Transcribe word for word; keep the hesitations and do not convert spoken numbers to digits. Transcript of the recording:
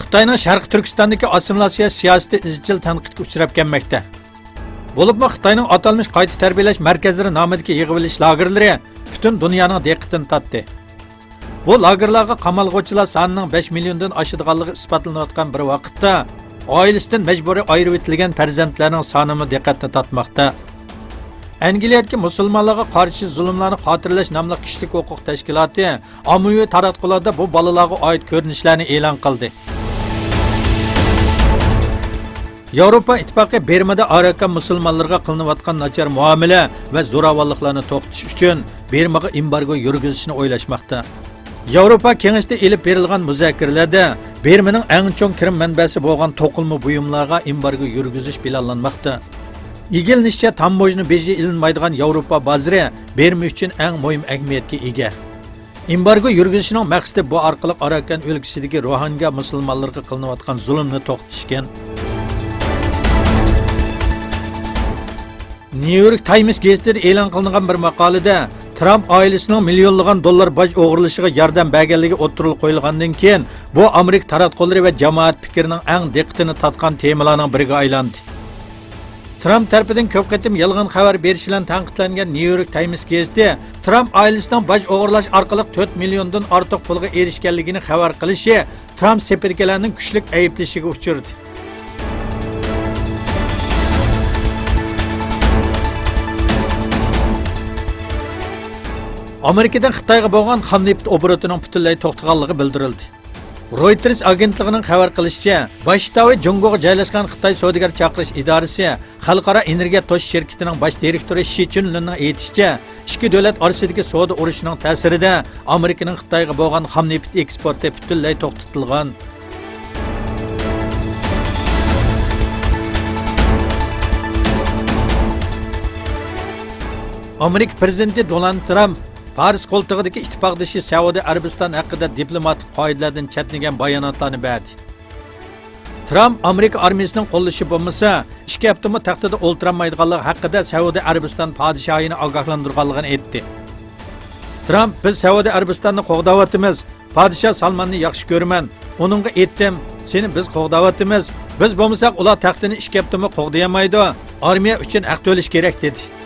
خىتاينىڭ شەرقىي تۈركىستاندىكى ئاسسىمىلياتسىيە سىياسىتى ئىزچىل تەنقىدكە ئۇچراپ كەلمەكتە. بولۇپمۇ خىتاينىڭ ئاتالمىش قايتا تەربىيەلەش مەركەزلىرى نامىدىكى يىغىۋېلىش لاگېرلىرى پۈتۈن دۇنيانىڭ دىققىتىنى تارتتى. بۇ لاگېرلارغا قامالغۇچىلار سانىنىڭ بەش مىليوندىن ئاشىدىغانلىقى ئىسپاتلىنىۋاتقان بىر ۋاقىتتا، ئائىلىسىدىن مەجبۇرىي ئايرىۋېتىلگەن پەرزەنتلەرنىڭ سانىمۇ دىققەتنى تارتماقتا. ئەنگلىيەدىكى مۇسۇلمانلارغا قارشى زۇلۇملارنى خاتىرىلەش ناملىق كىشىلىك ھوقۇق تەشكىلاتى ئاممىۋى تاراتقۇلاردا بۇ بالىلارغا ئائىت كۆرۈنۈشلەرنى ئېلان قىلدى. ياۋروپا ئىتتىپاقى بىرمىدا ئاراكان مۇسۇلمانلىرىغا قىلىنىۋاتقان ناچار مۇئامىلە ۋە زوراۋانلىقلارنى توختىتىش ئۈچۈن بىرمىغا ئېمبارگو يۈرگۈزۈشنى ئويلاشماقتا. ياۋروپا كېڭىشىدە ئېلىپ بېرىلغان مۇزاكىرىلەردە بىرمىنىڭ ئەڭ چوڭ كىرىم مەنبەسى بولغان توقۇلما بۇيۇملارغا ئېمبارگو يۈرگۈزۈش پىلانلانماقتا. ئىگىلىنىشىچە، تاموژنا بېجى ئېلىنمايدىغان ياۋروپا بازىرى بىرما ئۈچۈن ئەڭ مۇھىم ئەھمىيەتكە ئىگە. ئېمبارگو يۈرگۈزۈشنىڭ مەقسىتى بۇ ئارقىلىق ئاراكان ئۆلكىسىدىكى روھىنگا مۇسۇلمانلىرىغا قىلىنىۋاتقان زۇلۇمنى توختىتىش ئىكەن. نيۇ يورك تايمس گېزىتىدە ئېلان قىلىنغان بىر ماقالىدە، ترامپ ئائىلىسىنىڭ مىليونلىغان دوللار باج ئوغرىلىشىغا ياردەم بەرگەنلىكى ئوتتۇرىغا قويۇلغاندىن كېيىن، بۇ ئامېرىكا تاراتقۇلىرى ۋە جامائەت پىكرىنىڭ ئەڭ دىققىتىنى تارتقان تېمىلارنىڭ بىرىگە ئايلاندى. ترامپ تەرىپىدىن كۆپ قېتىم يالغان خەۋەر بېرىش بىلەن تەنقىدلەنگەن نيۇ يورك تايمس گېزىتى ترامپ ئائىلىسىنىڭ باج ئوغرىلاش ئارقىلىق تۆت مىليوندىن ئارتۇق پۇلغا ئېرىشكەنلىكىنى خەۋەر قىلىشى ترامپ سېپىدىكىلەرنىڭ كۈچلۈك ئەيىبلىشىگە ئۇچرىدى. ئامېرىكىدىن خىتايغا بولغان خام نېفىت ئوبوروتىنىڭ پۈتۈنلەي توختىغانلىقى بىلدۈرۈلدى. رويتېرس ئاگېنتلىقىنىڭ خەۋەر قىلىشىچە، باش شتابى جۇڭگوغا جايلاشقان خىتاي سودىگەر چاقىرىش ئىدارىسى خەلقئارا ئېنېرگىيە توشۇش شىركىتىنىڭ باش دىرېكتورى شى چۈنلىننىڭ ئېيتىشىچە، ئىككى دۆلەت ئارىسىدىكى سودا ئۇرۇشىنىڭ تەسىرىدە ئامېرىكىنىڭ خىتايغا بولغان خام نېفىت ئېكسپورتى پۈتۈنلەي توختىتىلغان. ئامېرىكا پىرېزىدېنتى دونالد ترامپ پارس قولتۇقىدىكى ئىتتىپاقدىشى سەئۇدى ئەرەبىستان ھەققىدە دىپلوماتىك قائىدىلەردىن چەتنىگەن باياناتلارنى بەردى. ترامپ ئامېرىكا ئارمىيىسىنىڭ قوللىشى بولمىسا، ئىككى ھەپتىمۇ تەختىدە ئولتۇرالمايدىغانلىقى ھەققىدە سەئۇدى ئەرەبىستان پادىشاھىنى ئاگاھلاندۇرغانلىقىنى ئېيتتى. ترامپ، بىز سەئۇدى ئەرەبىستاننى قوغداۋاتىمىز، پادىشاھ سالماننى ياخشى كۆرىمەن. ئۇنىڭغا ئېيتتىم، سېنى بىز قوغداۋاتىمىز. بىز بولمىساق، ئۇلار تەختىنى ئىككى ھەپتىمۇ قوغدىيالمايدۇ. ئارمىيە ئۈچۈن ھەق تۆلەش كېرەك، دېدى.